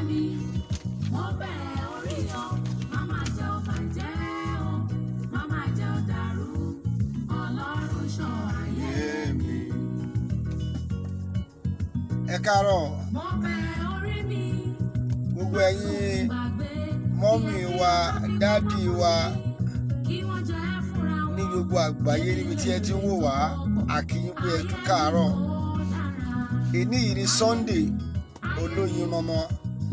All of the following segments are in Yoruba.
Mi, mo bẹ̀ orí o, má má jẹ́ ó bàjẹ́ o, má má jẹ́ ó dàrú, Ọlọ́run ṣọ́ ayé mi. Ẹ káàárọ̀. Mo bẹ̀ orí mi, Gbogbo ẹ̀yin gbàgbé mummy wa, daddy wa kí wọ́n jẹ́ fúnra wọn. ní gbogbo àgbáyé níbi tí ẹ ti ń wò wá, a kí yín pé ẹ tún káàárọ̀. Èní yìí ni Sunday olóyin mọ́mọ́.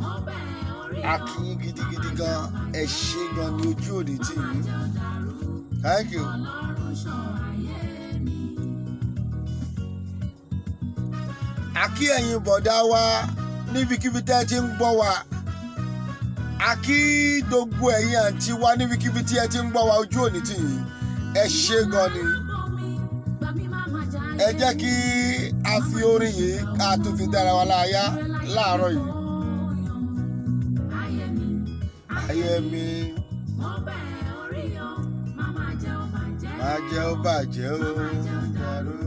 Mo bẹ̀ orí o, A kí yín gidigidi gan. Ẹ ṣé gan ní ojú òní tì yín. Thank you. Ọlọ́run ṣọ́ ayé mi. A kí ẹ̀yin bọ̀dá wa níbikíbi tẹ́ ẹ ti ń gbọ́ wa. A kí gbogbo ẹ̀yin àǹtí wa níbikíbi tí ẹ ti ń gbọ́ wa, ojú òní tì yín. Ẹ ṣé gan ni. Ẹ jẹ́ kí a fi orin yìí ká tún fi dára wa láàyá láàárọ̀ yìí. Ayé mi, má jẹ́ ó bàjẹ́ ó dàrú.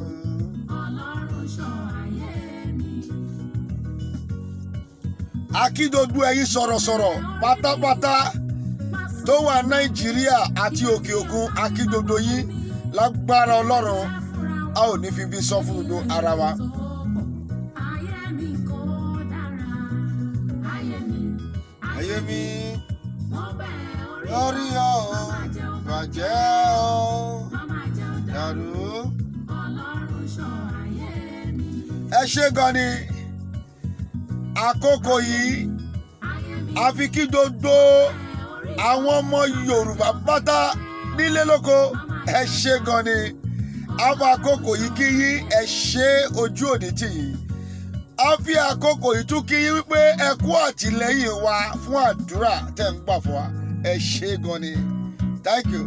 Ọlọ́run ṣọ́ ayé mi. A kí gbogbo ẹ̀yin sọ̀rọ̀sọ̀rọ̀ pátápátá tó wà Nàìjíríà àti òkè òkun. A kí gbogbo yín. Lágbára Ọlọ́run, a ò ní fi bí sọ fún gbogbo ara wa. Ayé mi kò dára. Ayé mi, Ayé mi, mo bẹ̀ orí lórí ọ̀ bàjẹ́ ó má má jẹ́ ó dàrú. dàrú. Ọlọ́run ṣọ́ ayé mi. Ẹ ṣé gan ni. Àkókò yìí, Ayé mi, a fi kí gbogbo àwọn ọmọ Yorùbá pátá nílé lóko. Ẹ ṣé gan ni. A fi àkókò yìí kí yín. Ẹ ṣé, ojú òní tì yín. A fi àkókò yìí tún kí yín wípé ẹ kú àtìlẹ́yìn wa fún àdúrà tẹ́ ń gbà fún wa. Ẹ ṣé gan ni. Thank you.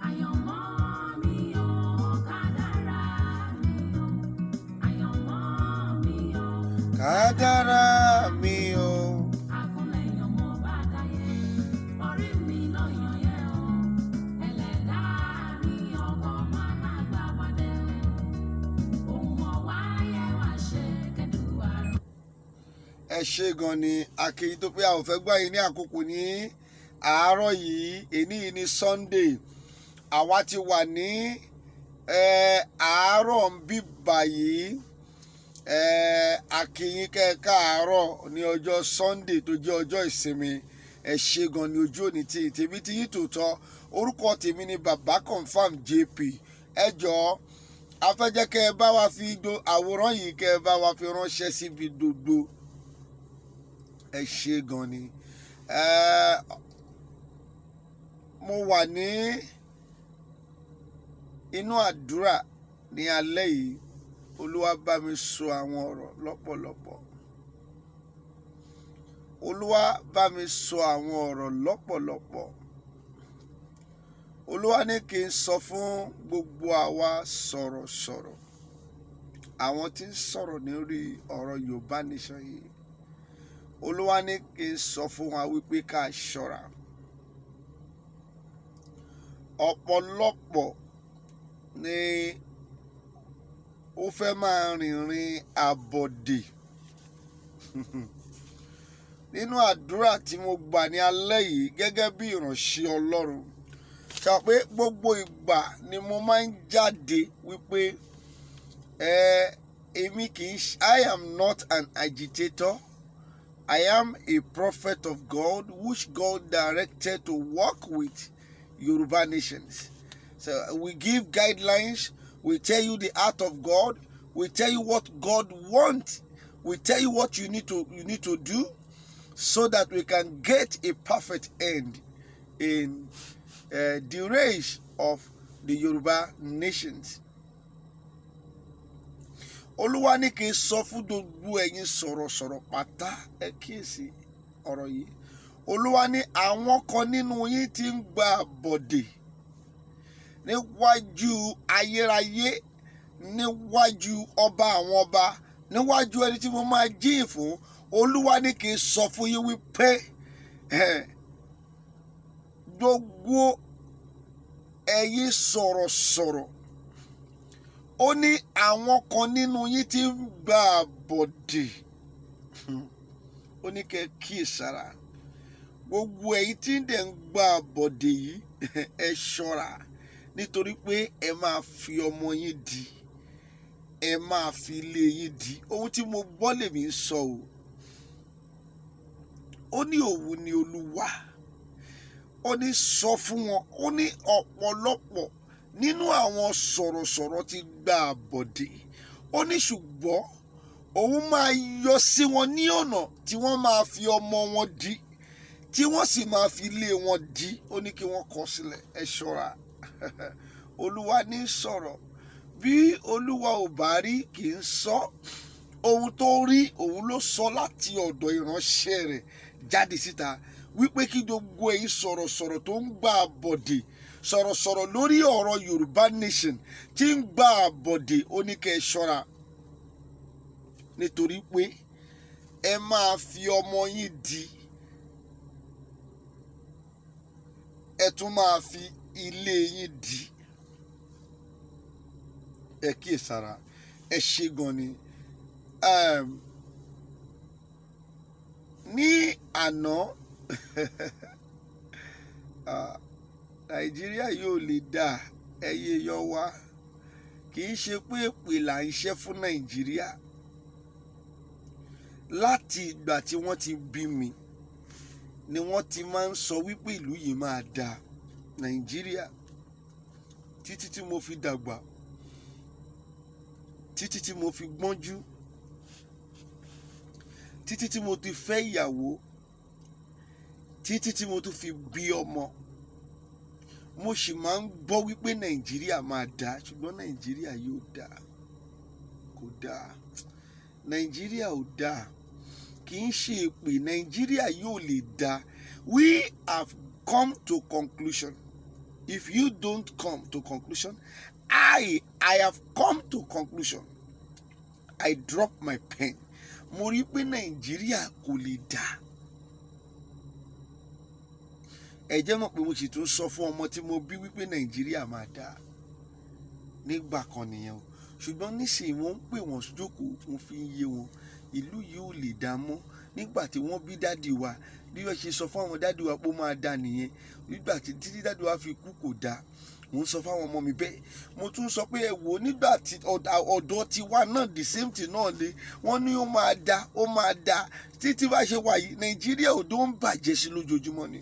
Àyànmọ́ mi ò, kádàrá mi ò. Àyànmọ́ mi ò, Kádàrá mi o. Àkúnlẹ̀yàn mo bá dáyé. Orí mi ló yàn yẹn o. Ẹlẹ́dàá mi ọkọ̀ máa má gbà wọlé. Ohun mọ̀ wáyé wá ṣe kẹ́dùwà. Ẹ ṣé gan ni. Akéyí tó pé a ò fẹ́ gbà yín ní àkókò ní àárọ̀ yìí. Èní yìí ní Sunday, àwa ti wà ní àárọ̀ ń bí báyìí. Akínyín kẹ́ káàárọ̀ ní ọjọ́ Sunday tó jẹ́ ọjọ́ ìsinmi. Ẹ ṣé gan ni, ojú òní tí tèmi ti yín tòótọ́. Orúkọ tèmi ni Baba Confam JP. Ẹ jọ̀ọ́, a fẹ́ jẹ́ kẹ́ ẹ bá wa fi àwòrán yìí, kẹ́ ẹ bá wa fi ránṣẹ́ síbi gbogbo. Ẹ ṣé gan ni. Mo wà ní inú àdúrà ní alẹ́ yìí. Olúwa bá mi sọ àwọn ọ̀rọ̀ lọ́pọ̀lọpọ̀. Olúwa bá mi sọ àwọn ọ̀rọ̀ lọ́pọ̀lọpọ̀. Olúwa ní kí n sọ fún gbogbo àwa sọ̀rọ̀sọ̀rọ̀, àwọn tí ń sọ̀rọ̀ lórí ọ̀rọ̀ Yorùbá Nation yìí. Olúwa ní kí n sọ fún wa wípé ká ṣọ́ra. Ọ̀pọ̀lọpọ̀ ni ó fẹ́ máa rìnrìn àbọ̀dè. Nínú àdúrà tí mo gbà ní alẹ́ yìí gẹ́gẹ́ bí ìránṣẹ́ Ọlọ́run, sọ pé gbogbo ìgbà ni mo máa ń jáde wípé ẹ èmi kì í, I am not an agitator. I am a prophet of God which God directed to work with Yoruba nations. So we give guidelines, we tell you the heart of God, we tell you what God wants, we tell you what you need to do so that we can get a perfect end in the race of the Yoruba nations. Olúwa ní kí n sọ fún gbogbo ẹ̀yin sọ̀rọ̀sọ̀rọ̀ pátá, ẹ kíyèsí ọ̀rọ̀ yìí. Olúwa ní àwọn kan nínú yín ti ń gba àbọ̀dè níwájú ayérayé, níwájú ọba àwọn ọba, níwájú ẹni tí mo máa jíyìn fún. Olúwa ní kí n sọ fún yín wípé gbogbo ẹ̀yin sọ̀rọ̀sọ̀rọ̀, Ó ní àwọn kan nínú yín ti ń gba àbọ̀dè. Ó ní kẹ́ kíyèsára. Gbogbo ẹ̀yin tí ń dẹ̀ ń gba àbọ̀dè yìí, ẹ ṣọ́ra, nítorí pé ẹ máa fi ọmọ yín di, ẹ máa fi ilé yín di. Ohun tí mo gbọ́ lèmi ń sọ o. Ó ní òun ni Olúwa. Ó ní sọ fún wọn, ó ní ọ̀pọ̀lọpọ̀ nínú àwọn sọ̀rọ̀sọ̀rọ̀ ti gba àbọ̀dè. Ó ní ṣùgbọ́n òun máa yọ sí wọn ní ọ̀nà tí wọ́n máa fi ọmọ wọn di, tí wọ́n sì máa fi ilé wọn di. Ó ní kí wọ́n kọ sílẹ̀. Ẹ ṣọ́ra. Olúwa ní sọ̀rọ̀. Bí Olúwa ò bá rí, kì í sọ. Ohun tó rí, òun ló sọ láti ọ̀dọ̀ ìránṣẹ́ rẹ̀ jáde síta wípé kí gbogbo ẹ̀yin sọ̀rọ̀sọ̀rọ̀ tó ń gbà bọ̀dè, sọ̀rọ̀sọ̀rọ̀ lórí ọ̀rọ̀ Yorùbá Nation tí ń gbà bọ̀dè, ó ní kẹ́ ẹ ṣọ́ra, nítorí pé ẹ máa fi ọmọ yín di, ẹ tún máa fi ilé yín di. Ẹ kíyèsára. Ẹ ṣe gan ni. Ní àná, Nàìjíríà yóò lè dà. Ẹyẹ yọ wá, kì í ṣe pé èpè là ń ṣe fún Nàìjíríà. Láti ìgbà tí wọ́n ti bí mi ni wọ́n ti máa ń sọ wípé ìlú yìí máa dáa, Nàìjíríà, títí tí mo fi dàgbà, títí tí mo fi gbọ́njú, títí tí mo ti fẹ́ ìyàwó, títí tí mo tún fi bí ọmọ, mo sì máa ń gbọ́ wípé Nàìjíríà máa dáa. Ṣùgbọ́n Nàìjíríà yóò dáa? Kò dáa. Nàìjíríà ò dáa. Kì í ṣe èpè. Nàìjíríà yóò lè dáa. We have come to conclusion. If you don't come to conclusion, I have come to conclusion. I drop my pen. Mo rí pé Nàìjíríà kò lè dáa. Ẹ jẹ́ mọ̀ pé mo sì tún sọ fún ọmọ tí mo bí wípé Nàìjíríà máa dáa nígbà kan nìyẹn o. Ṣùgbọ́n nísìnyí, wọ́n ń pè wọ́n jókòó, mo fi ń yé wọn, ìlú yìí ò lè dá mọ́. Nígbà tí wọ́n bí daddy wa, bí wọ́n ṣe sọ fún àwọn daddy wa pé ó máa dáa nìyẹn. Nígbà tí títí daddy wa fi kú, kò dáa. Mo ń sọ fáwọn ọmọ mi bẹ́ẹ̀. Mo tún sọ pé ẹ wò ó, nígbà tí ọ̀dọ́ tiwa náà, the same thing náà le. Wọ́n ní ó máa da, ó máa da. Títí bá ṣe wà yìí, Nàìjíríà òdo ń bàjẹ́ sí lójoojúmọ́ ni.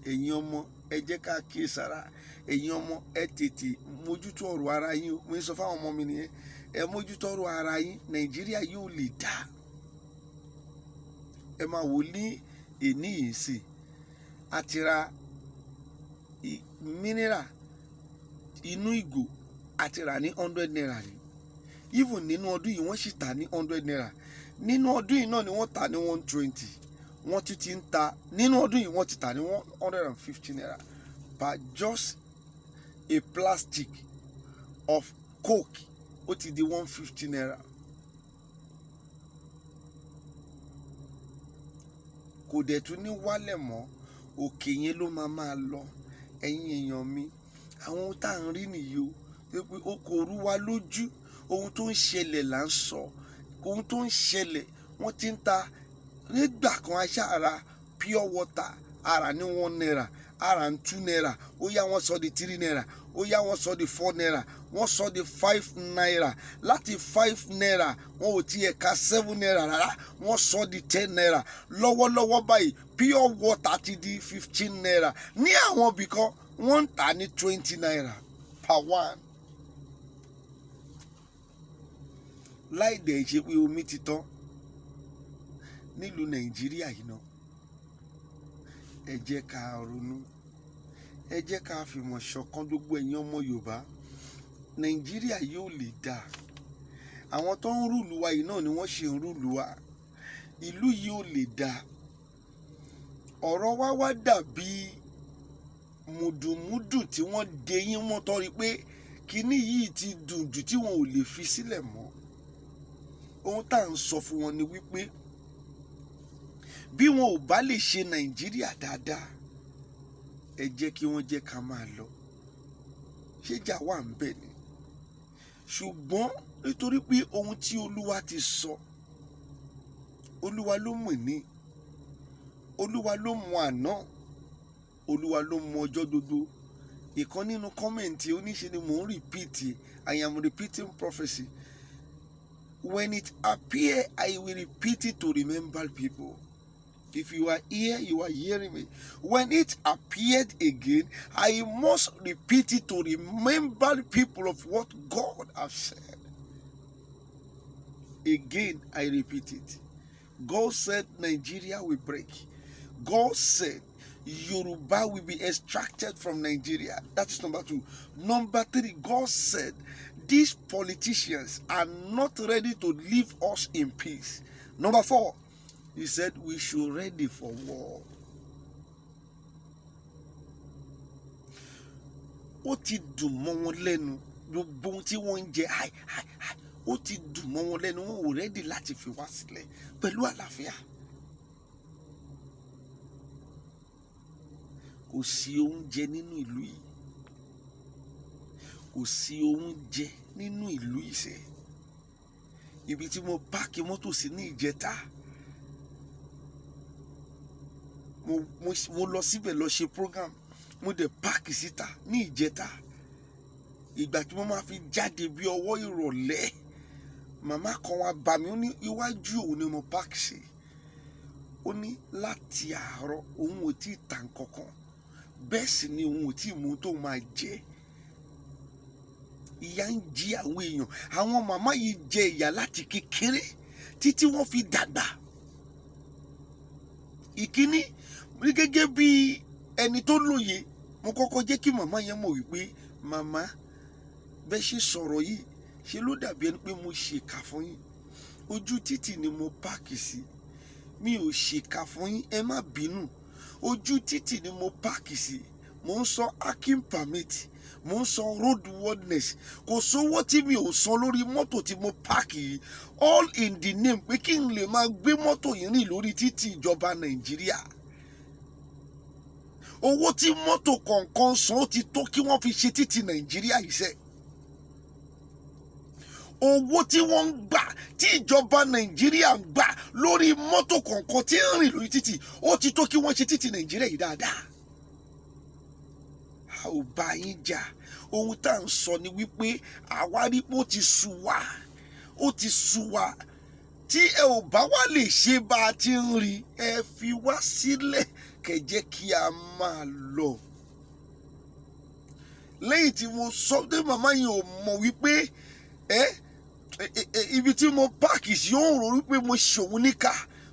Ẹ̀yin ọmọ, ẹ jẹ́ ká kíyèsára. Ẹ̀yin ọmọ, ẹ tètè mójútó ọ̀rọ̀ ara yín o. Mo ń sọ fáwọn ọmọ mi nìyẹn, ẹ mójútó ọ̀rọ̀ ara yín. Nàìjíríà yóò lè dá. Ẹ máa wò ní èní yìí sí, a ti ra mineral inú ìgò, a ti rà ní ₦100 ni. Even nínú ọdún yìí, wọ́n sì tà ní ₦100. Nínú ọdún yìí náà ni wọ́n tà ní 120. Wọ́n tún ti ń ta nínú ọdún yìí, wọ́n ti tà ní ₦150 per just a plastic of Coke. Ó ti di ₦150. Kò dẹ̀ tún ní wálẹ̀ mọ́, òkè yẹn ló máa máa lọ. Ẹ̀yin èèyàn mi, àwọn ohun tá à ń rí nìyí o, pé ó kò rú wa lójú. Ohun tó ń ṣẹlẹ̀ là ń sọ. Ohun tó ń ṣẹlẹ̀, wọ́n ti ń ta. Nígbà kan, aṣáára pure water ara ní ₦1, ara ní ₦2. Ó yá, wọ́n sọ di ₦3. Ó yá, wọ́n sọ di ₦4, wọ́n sọ di ₦5. Láti ₦5, wọn ò tiẹ̀ ka ₦7 rárá, wọ́n sọ di ₦10. Lọ́wọ́lọ́wọ́ báyìí, pure water ti di ₦15. Ní àwọn ibì kan, wọ́n ń tà ní ₦20 per one, láì dẹ̀ ṣe pé omi ti tán nílùú Nàìjíríà yìí náà. Ẹ jẹ́ ká ronú, ẹ jẹ́ ká fìmọ̀ ṣọ̀kan, gbogbo ẹ̀yin ọmọ Yorùbá. Nàìjíríà yóò lè dáa. Àwọn tó ń rule wa yìí náà ni wọ́n ṣe ń rule wa. Ìlú yìí ò lè dáa. Ọ̀rọ̀ wa wá dàbí mùdùmúdù tí wọ́n de yín mọ́, tọ́rí pé kinní yìí ti dùn jù tí wọn ò lè fi sílẹ̀ mọ́. Ohun tá à ń sọ fún wọn ni wípé bí wọn ò bá lè ṣe Nàìjíríà dáadáa, ẹ jẹ́ kí wọ́n jẹ́ ká máa lọ. Ṣéjà wà ń bẹ̀ ni? Ṣùgbọ́n nítorí pé ohun tí Olúwa ti sọ, Olúwa ló mọ̀ ní, Olúwa ló mọ àná, Olúwa ló mọ ọjọ́ gbogbo. Ìkan nínú comment oníṣe ni mò ń repeat. I am repeating prophecy. When it appear, I will repeat it to remember people. If you are here, you are hearing me. When it appeared again, I must repeat it to remember people of what God has said. Again, I repeat it. God said Nigeria will break. God said Yoruba will be extracted from Nigeria. That is number two. Number three, God said these politicians are not ready to leave us in peace. Number four, he said we should ready for war. Ó ti dùn mọ́ wọn lẹ́nu, gbogbo ohun tí wọ́n ń jẹ háì háì háì, ó ti dùn mọ́ wọn lẹ́nu. Wọn ò ready láti fi wá sílẹ̀ pẹ̀lú àlàáfíà. Kò sí oúnjẹ nínú ìlú yìí, kò sí oúnjẹ nínú ìlú yìí sẹ́. Ibi tí mo páàkì mọ́tò sí ní ìjẹta, mo lọ síbẹ̀ lọ ṣe program, mo dẹ̀ páàkì síta ní ìjẹta. Ìgbà tí mo máa fi jáde bí ọwọ́ ìrọ̀lẹ́, màmá kan wá bá mi, ó ní iwájú òun ni mo páàkì sí. Ó ní láti àárọ̀ òun ò tí ì tà nǹkankan, bẹ́ẹ̀ sì ni òun ò tí ì mú ohun tóun máa jẹ. Ìyà ń jẹ àwọn èèyàn. Àwọn màmá yìí jẹ ìyà láti kékeré títí wọ́n fi dàgbà. Ìkíní, gẹ́gẹ́ bí ẹni tó lóye, mo kọ́kọ́ jẹ́ kí màmá yẹn mọ̀ wípé màmá, bẹ́ẹ̀ ṣe sọ̀rọ̀ yìí, ṣe ló dàbí ẹni pé mo ṣèkà fún yín. Ojú títì ni mo páàkì sí, mi ò ṣèkà fún yín, ẹ má bínú. Ojú títì ni mo páàkì sí, mò ń sọ parking permit, mò ń sọ roadworthiness, kò sówó tí mi ò san lórí mọ́tò tí mo páàkì yìí, all in the name pé kí n lè máa gbé mọ́tò yìí rìn lórí títì ìjọba Nàìjíríà. Owó tí mọ́tò kọ̀ọ̀kan san ó ti tó kí wọ́n fi ṣe títì Nàìjíríà yìí sẹ́. Owó tí wọ́n ń gbà, tí ìjọba Nàìjíríà ń gbà lórí mọ́tò kọ̀ọ̀kan tí ń rìn lórí títì, ó ti tó kí wọ́n ṣe títì Nàìjíríà yìí dáadáa. A ò bá yín jà. Ohun tá à ń sọ ni wípé àwa rí pé ó ti sú wa, ó ti sú wa. Tí ẹ ò bá wá lè ṣe bá a ti ń rí, ẹ fi wá sílẹ̀ kẹ́ jẹ́ kí a máa lọ. Lẹ́yìn tí mo sọ pé màmá yìí ò mọ̀ wípé ẹ ibi tí mo páàkì sí, ó ń rò wípé mo ṣòun níkà.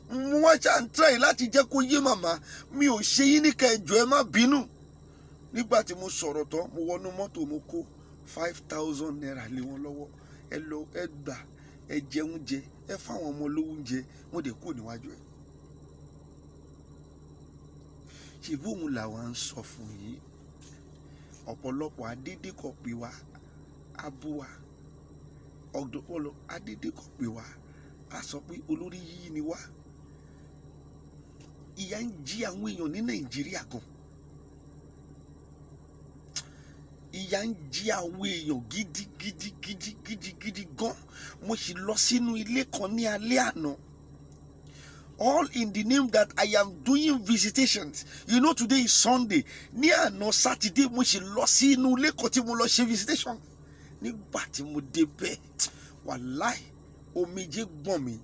Mo wá ṣáà ń try láti jẹ́ kó yé màmá, mi ò ṣe yín níkà, ẹ jọ̀ọ́ ẹ má bínú. Nígbà tí mo sọ̀rọ̀ tán, mo wọnú mọ́tò, mo kó 5,000 naira lé wọn lọ́wọ́. Ẹ lọ, ẹ gbà, ẹ jẹ oúnjẹ, ẹ fáwọn ọmọ lówó oúnjẹ. Mo dẹ̀ kúrò níwájú ẹ̀. Ṣèbí òun làwa ń sọ fún yín. Ọ̀pọ̀lọpọ̀ adédè kọ̀ pé wá, abú wa. Ọ̀pọ̀lọpọ̀ adédè kọ̀ pé wá, a sọ pé olórí yíyí ni wá. Ìyà ń jí àwọn èèyàn ní Nàìjíríà gan. Ìyà ń jí àwọn èèyàn gidi gidi gidi gidi gidi gan. Mo sì lọ sínú ilé kan ní alẹ́ àná, all in the name that I am doing visitations. You know, today is Sunday. Ní àná Saturday, mo sì lọ sínú ilé kan tí mo lọ ṣe visitation. Nígbà tí mo débẹ̀, wàláì, omijé gbọ̀n mi.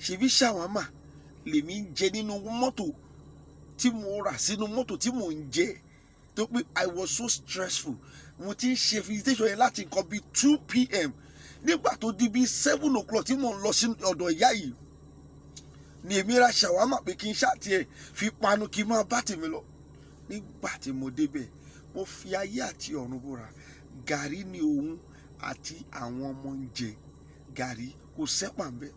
Ṣèbí ṣàwámà lèmi ń jẹ nínú mọ́tò tí mo rà sínú mọ́tò tí mò ń jẹ, tó pé I was so stressful. Mo ti ń ṣe visitation yẹn láti nǹkan bíi 2 p.m. Nígbà tó di bíi 7 o'clock tí mò ń lọ sí ọ̀dọ̀ ìyá yìí ni èmi ra ṣàwámà pé kí n ṣàtiẹ̀ fi panu kí n máa bá tèmi lọ. Nígbà tí mo débẹ̀, mo fi ayé àti ọ̀run búra, gàrí ni òun àti àwọn ọmọ ń jẹ. Gàrí, kò sẹ́pà ń bẹ̀,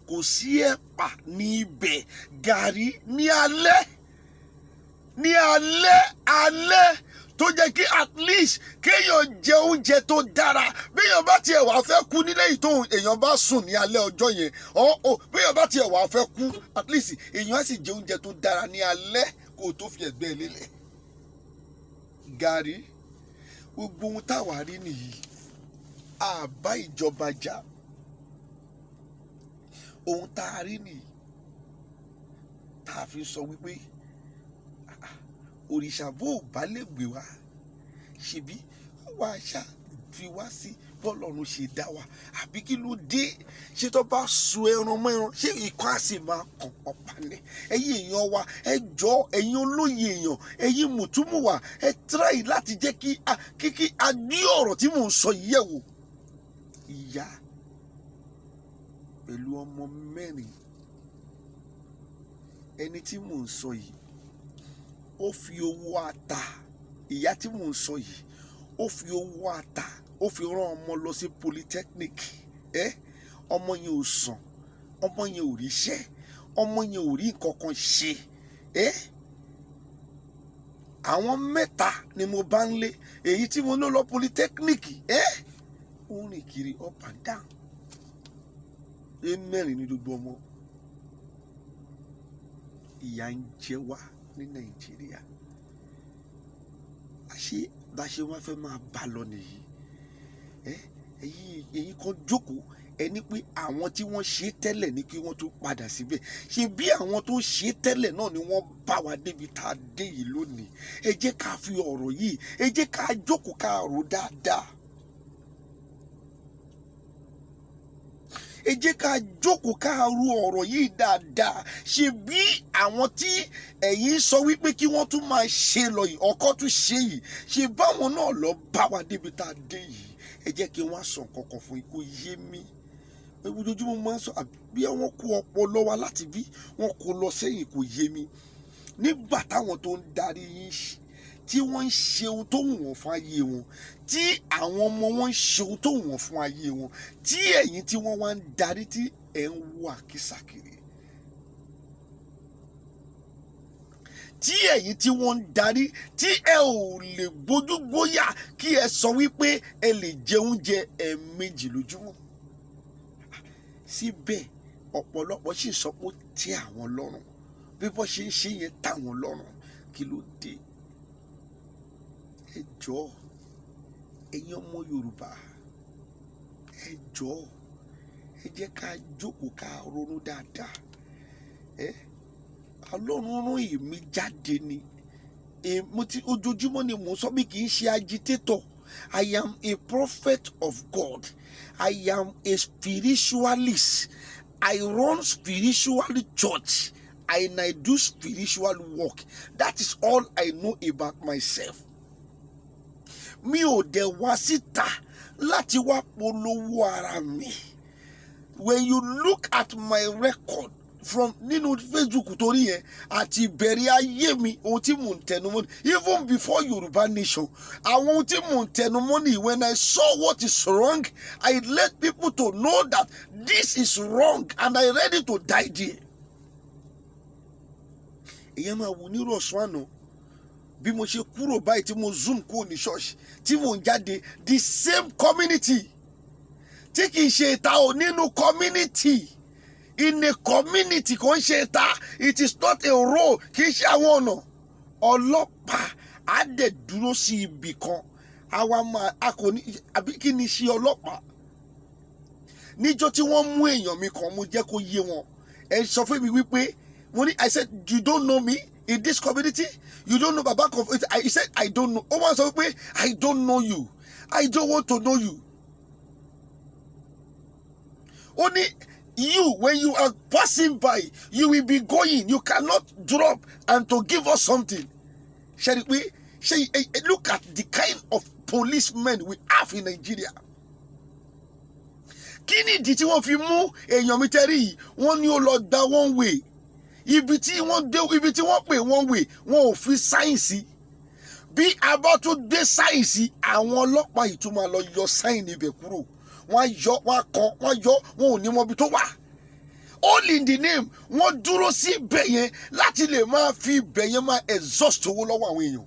kò sí ẹ̀pà ní ibẹ̀. Gàrí ní alẹ́, ní alẹ́ alẹ́ tó jẹ́ kí at least kéèyàn jẹ oúnjẹ tó dára. Béèyàn bá tiẹ̀ wá fẹ́ kú nílé yìí, tó èèyàn bá sùn ní alẹ́ ọjọ́ yẹn, ọ̀ béèyàn bá tiẹ̀ wá fẹ́ kú, at least èèyàn á sì jẹ oúnjẹ tó dára ní alẹ́ kó o tó fi ẹ̀gbẹ́ lélẹ̀. Gàrí. Gbogbo ohun táwa rí nìyí. Àbá ìjọba jà, ohun tá a rí nìyí tá a fi sọ wípé, "Ah, ah, òrìṣà bó ò bá lè gbé wá, ṣebí wàá ṣá fi wá sí bọ́lọ́run ṣe dá wa, àbí kí ló dé?" Ṣé tó bá sun ẹran mọ́ ẹran, ṣé ikọ́ á sì máa kàn pọ̀pá ni? Ẹ̀yin èèyàn wa, ẹ jọ, ẹ̀yin olóye èèyàn, ẹ̀yin mùtúmùwà, ẹ try láti jẹ́ kí a gbé ọ̀rọ̀ tí mò ń sọ yìí yẹ̀ wò. Ìyá pẹ̀lú ọmọ mẹ́rin, ẹni tí mò ń sọ yìí, ó fi owó ata, ìyá tí mò ń sọ yìí, ó fi owó ata, ó fi rán ọmọ lọ sí polytechnic. Ẹ ọmọ yẹn ò sàn, ọmọ yẹn ò ríṣẹ́, ọmọ yẹn ò rí nǹkan kan ṣe. Ẹ àwọn mẹ́ta ni mo bá ń lé, èyí tí mo ní lọ polytechnic, ẹ ó rìn kiri up and down. Ẹ mẹ́rin ní gbogbo ọmọ. Ìyà ń jẹ wá ní Nàìjíríà. Àṣé bá ṣe wọ́n fẹ́ máa bá lọ nìyí? Ẹ ẹ̀yin kan jókòó, ẹ ní pé àwọn tí wọ́n ṣe tẹ́lẹ̀ ní kí wọ́n tún padà síbẹ̀. Ṣe bí àwọn tó ṣe tẹ́lẹ̀ náà ni wọ́n bá wa débi tá a dé yìí lónìí? Ẹ jẹ́ ká fi ọ̀rọ̀ yìí, ẹ jẹ́ ká jókòó, ká rò dáadáa. Ẹ jẹ́ ká jókòó, ká ro ọ̀rọ̀ yìí dáadáa. Ṣe bí àwọn tí ẹ̀yin sọ wípé kí wọ́n tún máa ṣe lọ yìí, ọkọ tún ṣe yìí, ṣe báwọn náà lọ bá wa débi tá a dé yìí? Ẹ jẹ́ kí wọ́n sọ nǹkan kan fún ikú yé mi. Ojoojúmọ́ máa ń sọ, àbí wọ́n kó ọpọlọ wa láti bí wọ́n kó lọ sẹ́yìn, kò yé mi. Nígbà táwọn tó ń darí yín tí wọ́n ń ṣe ohun tó wù wọ́n fún ayé wọn, tí àwọn ọmọ wọn ń ṣe ohun tó wù wọ́n fún ayé wọn, tí ẹ̀yin tí wọ́n wá ń darí, tí ẹ̀ ń wà kìsàkiri, tí ẹ̀yin tí wọ́n ń darí, tí ẹ ò lè gbójúgbóyà kí ẹ sọ wípé ẹ lè jẹ oúnjẹ ẹ̀ẹ̀mejì lójúmọ́, síbẹ̀ ọ̀pọ̀lọpọ̀ sì sọ pé ó tẹ́ àwọn lọ́rùn bí wọ́n ṣe ń ṣe yẹn tẹ́ àwọn lọ́rùn. Kí ló dé? Ẹ jọ̀ọ́, ẹ̀yin ọmọ Yorùbá, ẹ jọ̀ọ́, ẹ jẹ́ ká jókòó, ká ronú dáadáa. Ẹ Ọlọ́run rán èmi jáde ni. Mo ti ojoojúmọ́ ni mò ń sọ bí kì í ṣe agitator. I am a prophet of God. I am a spiritualist. I run spiritual church and I do spiritual work. That is all I know about myself. Mi ò dẹ̀ wá síta láti wá polówó ara mi. When you look at my record from nínú Facebook, torí yẹn àti ìbẹ̀rẹ̀ ayé mi, ohun tí mò ń tẹnu mọ́ ni, even before Yorùbá Nation, àwọn ohun tí mò ń tẹnu mọ́ ni, when I saw what is wrong, I let people to know that this is wrong and I ready to die there. Ìyẹn máa wù nírò ọ̀sán àná bí mo ṣe kúrò báyìí, tí mo zoom kúrò ní ṣọ́ọ̀ṣì, tí mò ń jáde, the same community, tí kì í ṣe ìta ò, nínú community, in a community, kò ń ṣe ìta, it is not a road, kì í ṣe àwọn ọ̀nà, ọlọ́pàá á dẹ̀ dúró sí ibì kan, àwa máa a kò ní, àbí kí ni ṣe ọlọ́pàá? Níjọ́ tí wọ́n mú èèyàn mi kan, mo jẹ́ kó yé wọn. Ẹ sọ fún mi wípé mo ní, I said, "You don't know me in this community? You don't know Baba Kof?" He said, "I don't know." Ó wá sọ pé, "I don't know you. I don't want to know you." Ó ní, "You, when you are passing by, you will be going. You cannot drop and to give us something." Ṣe rí pé ṣe, look at the kind of policemen we have in Nigeria. Kí ni ìdí tí wọ́n fi mú èèyàn mi tẹ́rí yìí? Wọ́n ní ó lọ gba one way. Ibi tí wọ́n dé, ibi tí wọ́n pè one way, wọn ò fi sign sí. Bí a bá tún gbé sign sí, àwọn ọlọ́pàá yìí tún máa lọ yọ sign ibẹ̀ kúrò. Wọ́n á yọ, wọ́n á kọ, wọ́n á yọ, wọn ò ní mọ ibi tó wà. All in the name, wọ́n dúró sí ibẹ̀ yẹn láti lè máa fi ibẹ̀ yẹn máa exhaust owó lọ́wọ́ àwọn èèyàn.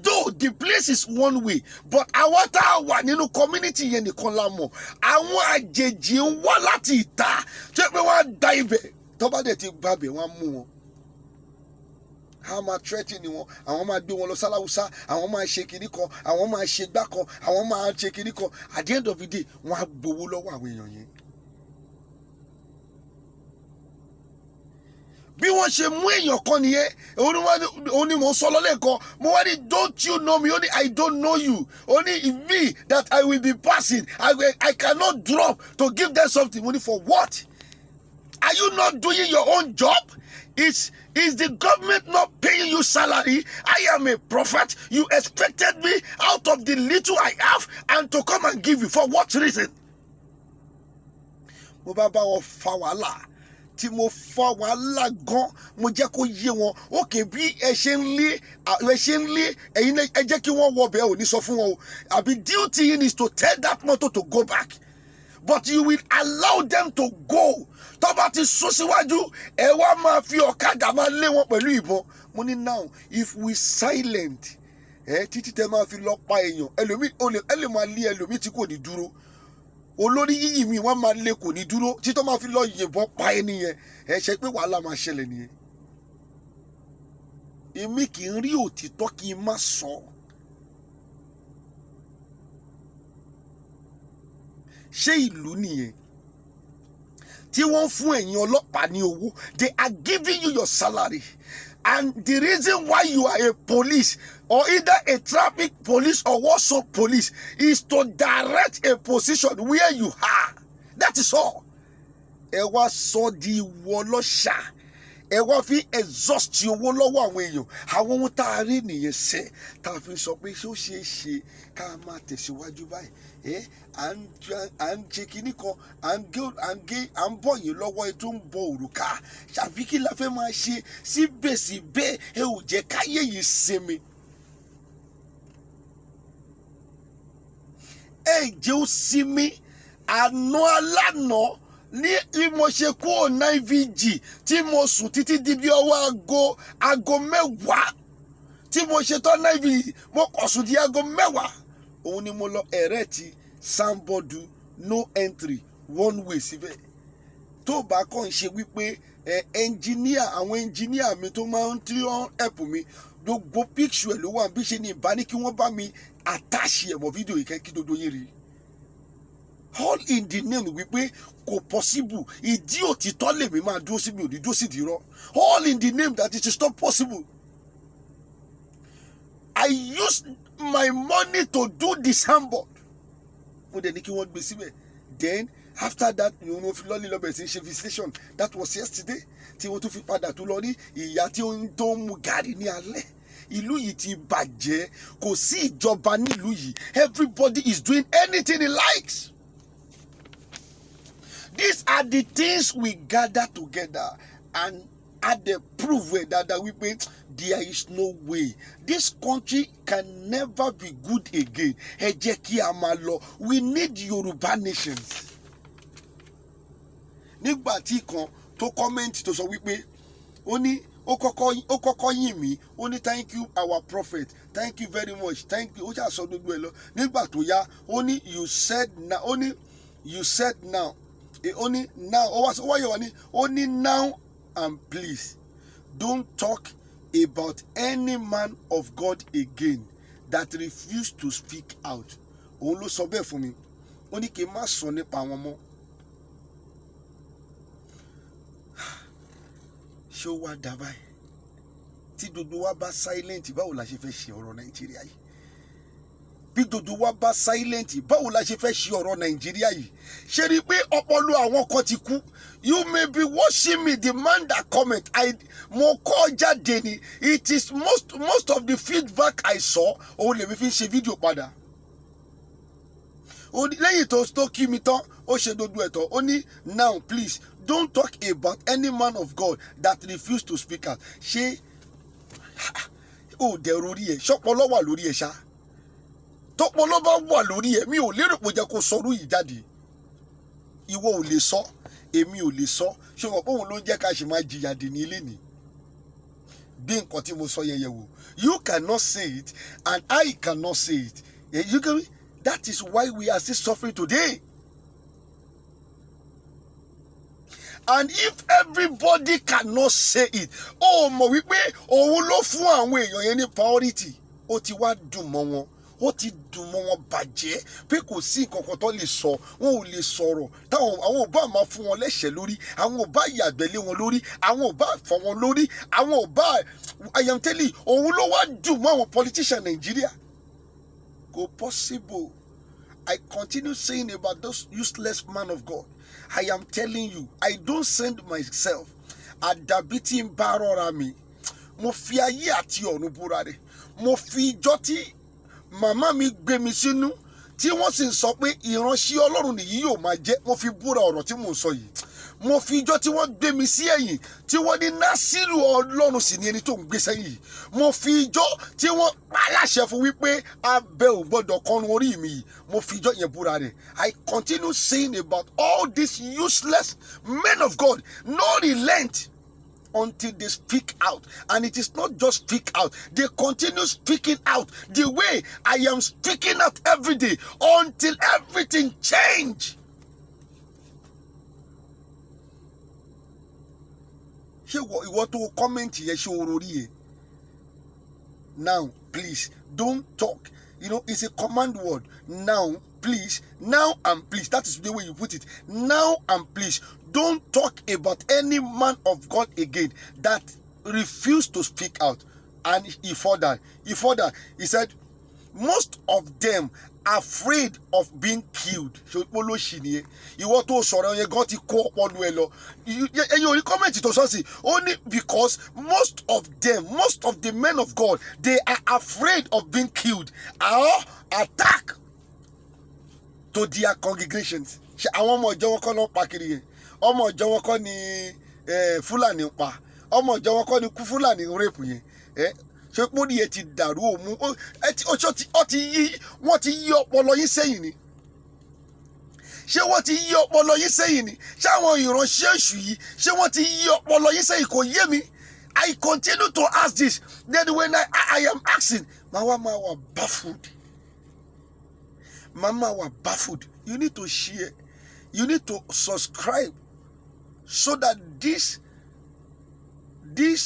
Though the place is one way, but àwọn tá a wà nínú community yẹn nìkan la mọ̀. Àwọn àjèjì ń wá láti ìta tó yẹ pé wọ́n á da ibẹ̀, tó bá dẹ̀ ti gbàbẹ̀, wọ́n á mú wọn. A máa threaten wọn, àwọn máa gbé wọn lọ sáláwùsá, àwọn máa ṣe kinní kan, àwọn máa ṣe gbá kan, àwọn máa ṣe kinní kan. At the end of the day, wọ́n á gbowó lọ́wọ́ àwọn èèyàn yẹn. Bí wọ́n ṣe mú èèyàn kan nìyẹn. Òun ni mò ń sọ lọ́lẹ́kan. Mo wá ní, "Don't you know me?" Ó ní, "I don't know you." Ó ní, "Me that I will be passing, I cannot drop to give them something." Mo ní, "For what? Are you not doing your own job? Is the government not paying you salary? I am a prophet. You expected me out of the little I have and to come and give you. For what reason?" Mo bá bá wọn fa wàhálà tí mo fa wàhálà gan. Mo jẹ́ kó yé wọn òkè bí ẹ ṣe ń lé, ẹ ṣe ń lé ẹ̀yin náà, ẹ jẹ́ kí wọ́n wọ bẹ́ẹ̀. Ò ní sọ fún wọn o, àbí? Duty yín is to tell that motor to go back, but you will allow them to go. Tó bá ti sún síwájú, ẹ wá máa fi ọ̀kadà máa lé wọn pẹ̀lú ìbọn. Mo ní, now if we silent ẹ títí tẹ máa fi lọ pa èèyàn ẹlòmíì, ẹ lè máa lé ẹlòmíì tí kò ní dúró. Olórí yíyí mi, wọ́n máa lé, kò ní dúró títọ́ máa fi lọ yìnbọn pa ẹni yẹn. Ẹ ṣe pé wàhálà máa ṣẹlẹ̀ nìyẹn. Èmi kì í rí òtítọ́ kí n má sọ. Ṣé ìlú nìyẹn tí wọ́n ń fún ẹ̀yin ọlọ́pàá ní owó? They are giving you your salary, and the reason why you are a police or either a traffic police or what police is to direct a position where you are. That is all. Ẹ wá sọ di ìwọ ọlọ́ṣà, ẹ wá fi exhaust owó lọ́wọ́ àwọn èèyàn. Àwọn ohun tá a rí nìyẹn sẹ́ tá a fi sọ pé ṣé ó ṣeé ṣe ká máa tẹ̀síwájú báyìí? Ẹ à ń ṣe kinní kan, à ń gé, à ń bọ̀ yín lọ́wọ́, ẹ tó ń bọ òrùka ṣàbí kí la fẹ́ máa ṣe? Síbẹ̀síbẹ̀, ẹ ò jẹ́ káyé yìí sinmi. Ẹ jẹ́ ó sinmi. Àná alánà ní bí mo ṣe kúrò 9 vg tí mo sùn títí di bí ọwọ́ aago 10 tí mo ṣe tán 9 vg, mo kọ̀ sùn di aago 10. Òun ni mo lọ erect signboard no entry, one way síbẹ̀. Tó bá kàn ń ṣe wípé ẹ ẹnjìníà, àwọn ẹnjìníà mi tó máa ń tí wọ́n help mi, gbogbo picture ẹ̀ ló wà bí ṣe ní ìbá ní kí wọ́n bá mi attach ẹ̀ mọ́ fídíò yìí kẹ́ kí dodo yín rí. All in the name wípé kò possible. Ìdí òtítọ́ lèmi máa dúró sí, mi ò ní dúró sí ìdí irọ́. All in the name that it is not possible. I use my money to do the signboard. Mo dẹ̀ ní kí wọ́n gbé síbẹ̀. Then after that ni wọ́n fi lọ́lé lọ́bẹ̀ sí ṣe visitation. That was yesterday tí wọ́n tún fi padà tó lọ rí ìyá tí ó ń tó ń mu gàrí ní alẹ́. Ìlú yìí ti bàjẹ́, kò sí ìjọba nílùú yìí. Everybody is doing anything he likes. These are the things we gather together and at the proof ẹ̀ dáadáa wípé there is no way this country can never be good again. Ẹ jẹ́ kí a máa lọ. We need Yorùbá nations. Nígbà tí kan tó comment tó sọ wípé ó ní ó kọ́kọ́ yìn mí, ó ní, "Thank you, our prophet, thank you very much, thank you." Ó ṣàṣọ gbogbo ẹ lọ. Nígbà tó yá, ó ní, "You said now." Ó ní, "You said now." Ó ní now, ó wá wáyé wá ní, ó ní, "Now and please don't talk about any man of God again that refuse to speak out." Òun ló sọ bẹ́ẹ̀ fún mi. Ó ní kí n má sọ nípa wọn mọ́. Ṣé ó wá dá báyìí tí gbogbo wa bá silent? Báwo la ṣe fẹ́ ṣe ọ̀rọ̀ Nàìjíríà yìí? Bí gbogbo wa bá silent, báwo la ṣe fẹ́ ṣe ọ̀rọ̀ Nàìjíríà yìí? Ṣe rí i pé ọpọlọ àwọn kan ti kú? You may be watching me. The man that comment, I mo kọ́ jáde ni. It is most of the feedback I saw, òun lèmi fi ń ṣe fídíò padà. Lẹ́yìn tó kí mi tán, ó ṣe gbogbo ẹ̀tọ́, ó ní, "Now please don't talk about any man of God that refuse to speak out." Ṣé ó dẹ̀rù orí ẹ̀? Ṣọpọlọ wà lórí ẹ̀ ṣá? Tọpọlọ bá wà lórí ẹ̀, mi ò lérò pé ó jẹ́ kó sọrú yìí jáde. Ìwọ ò lè sọ, èmi ò lè sọ. Ṣé wọn pé òun ló ń jẹ́ ká ṣe máa jìyà dè ní ilé ni? Bí nǹkan tí mo sọ yẹn yẹ̀ wò, you cannot say it and I cannot say it. You can, that is why we are still suffering today. And if everybody cannot say it, ó mọ̀ wípé òun ló fún àwọn èèyàn yẹn ní priority. Ó ti wá dùn mọ́ wọn, ó ti dùn mọ́ wọn bàjẹ́ pé kò sí nǹkan kan tó lè sọ. Wọn ò lè sọ̀rọ̀. Táwọn àwọn ò bá máa fún wọn lẹ́sẹ̀ lórí, àwọn ò bá yàgbẹ́ lé wọn lórí, àwọn ò bá fọ́ wọn lórí, àwọn ò bá. I am telling you, òun ló wá dùn mọ́ àwọn politician Nàìjíríà. Kò possible. I continue saying about those useless man of God. I am telling you, I don't send myself. Àdàbí tí ń bá rọra mi. Mo fi ayé àti ọ̀run búra rẹ̀. Mo fi ijọ́ tí màmá mi gbé mi sínú tí wọ́n sì ń sọ pé ìránṣẹ́ Ọlọ́run nìyí yóò máa jẹ́. Mo fi búra ọ̀rọ̀ tí mò ń sọ yìí. Mo fi ijọ́ tí wọ́n gbé mi sí ẹ̀yìn tí wọ́n ní Násírù Ọlọ́run sì ní ẹni tó ń gbé sẹ́yìn yìí. Mo fi ijọ́ tí wọ́n pa láṣẹ fún wípé abẹ ò gbọ́dọ̀ kọrun orí mi yìí. Mo fi ijọ́ yẹn búra rẹ̀. I continue saying about all these useless men of God, no relent until they speak out. And it is not just speak out, they continue speaking out the way I am speaking out every day until everything change. Ṣé ìwọ tó comment yẹn, ṣé o rorí yẹn? Now please don't talk. It's a command word. Now please, now and please, that is the way you put it. Now and please, don't talk about any man of God again that refused to speak out. And he further, he said most of them afraid of being killed. Ṣe olóṣì nìyẹn? Ìwọ tó sọ̀rọ̀ yẹn gan ti kó ọpọlọ ẹ lọ. Ẹ̀yin orí comment tó sọ sí, ó ní because most of them, most of the men of God, they are afraid of being killed or attack to their congregations. Ṣe àwọn ọmọ ìjọ wọn kọ́ ló ń pa kiri yẹn? Ọmọ ìjọ wọn kọ́ ni Fúlàní ń pa? Ọmọ ìjọ wọn kọ́ ni kú Fúlàní ń rape yẹn? Ṣé pórí ẹ ti dàrú? Òmu ẹ ti ó ti yí, wọ́n ti yí ọpọlọ yín sẹ́yìn ni. Ṣé wọ́n ti yí ọpọlọ yín sẹ́yìn ni? Ṣé àwọn ìránṣẹ́ èṣù yìí, ṣé wọ́n ti yí ọpọlọ yín sẹ́yìn? Kò yé mi. I continue to ask this. Then when I am asking, màá wá máa wà baffled, màá máa wà baffled. You need to share, you need to subscribe so that this